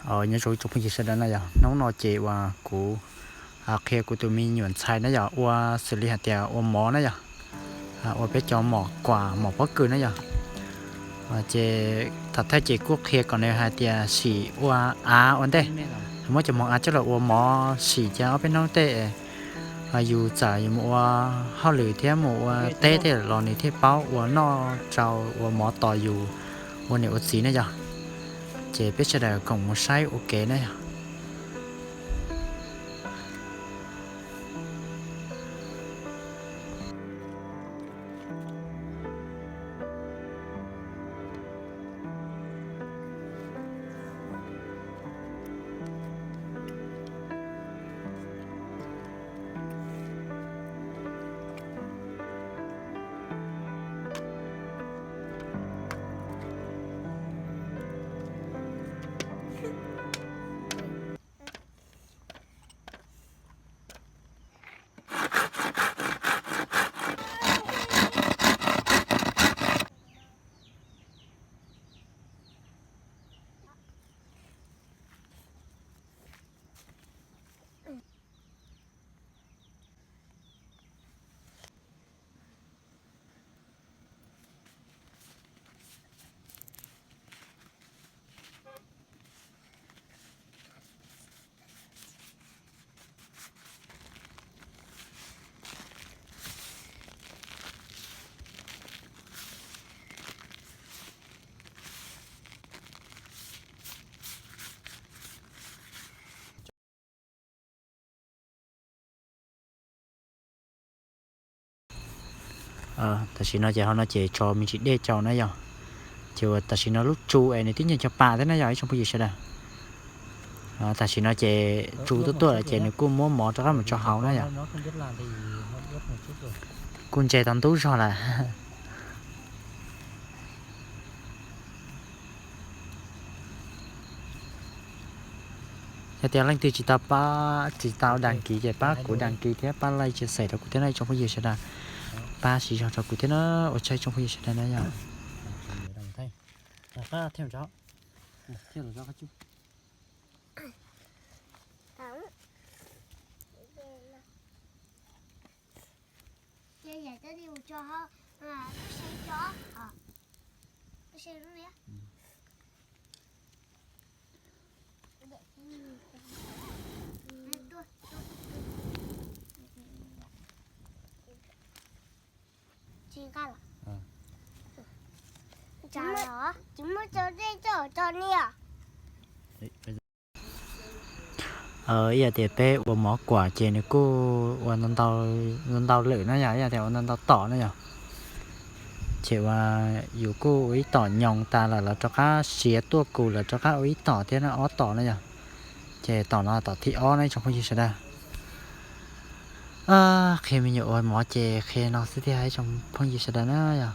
Nyob zoo ib tsoom phooj ywg sawv daws na yog, hnub no ces uas kuv qhia kuv tus me nyuam ntxhais na yog ua xws li hais tias ua mov na yog, ua peb cov mov kuam mov pob kws na yog. Ces thaum thawj ces kuj qhia kom nws hais tias sim ua av ua ntej, muab cov hmoov av coj los ua mov sim ces ob peb hnub tej yus txawm yus mus ua hauj lwm thiab mus ua teb tej los nws thiaj paub ua noj rau ua mov tos yus ua niam ua txiv na yog. Ces peb sawv daws koom mus saib ua ke na yog. Tam sim no ces ho no ces tso me ntsis dej rau na yog. Ces uas tam sim no lub tsu es nws twb nce cov pas thiab na yog ib tsoom phooj ywg sawv daws. Tam sim no ces tsu tuaj tuaj lawm ces nws kuj muab mov rov qab mus tso hauv na yog. Kuj ntse tau ntub zog lawm. Yog tias leej twg tsis tau pab, tsis tau đăng ký ces pab kuv đăng ký thiab pab like chia sẻ rau kuv thiab na ib tsoom phooj ywg sawv daws. Pab siv zog rau kuv thiab na, ua tsaug ib tsoom phooj ywg sawv daws na yog. Tsis muaj cov dej coj tso ni os. Ib yam tias peb ua mov kuam ces nws kuj ua ntau ntau lwm na yog, ib yam tias ua ntau ntau tom na yog. Ces uas yus kuj ua ib tom nyoos tas lawm los rov qab siav tuaj kus lawm rov qab ua ib tom thiab na, ob tom na yog. Ces tom no tom thib ob na ib tsoom phooj ywg sawv daws. Qhia me nyuam ua mov ces qhia no xwb tiag ib tsoom phooj ywg sawv daws na yog.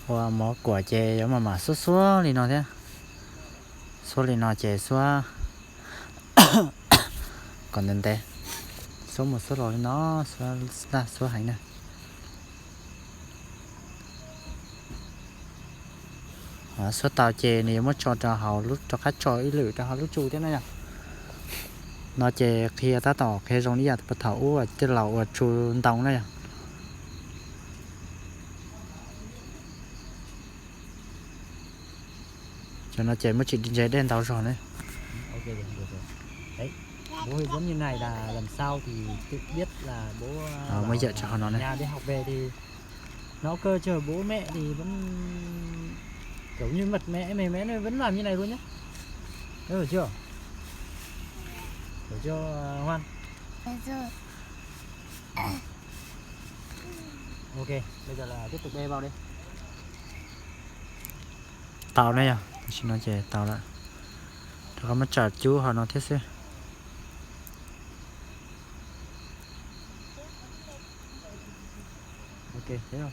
Ua mov kuam ces yuav mam mam xuab xuab li no thiab. Xuab li no ces xuab kom ntev ntev, xuab mus xuab los li no, xuab laj xuab heev na. Xuab tau ces nws yuav muab tso rau hauv, rov qab tso ib lwm rau hauv lub tsu thiab na yog. No ces qhia tab tom qhia zoo li yam thaum ub tej laus ua tsu ntoo na yog. Cov no ces muab tsim ntse dej ntau zog ne. Bố hướng dẫn như này là lần sau thì tự biết là bố bảo là nhà đi học về thì nó cơ chứ bố mẹ thì vẫn kiểu như mật mẹ mềm mẽ nó vẫn làm như này luôn nhá. Nhớ hiểu chưa? Hiểu chưa Hoan? Ok, bây giờ là tiếp tục bê vào đi. Tau na yog, tam sim no ces tau lawm. Rov qab muab tsam cub hauv no thiab xwb. Ok, thế thôi.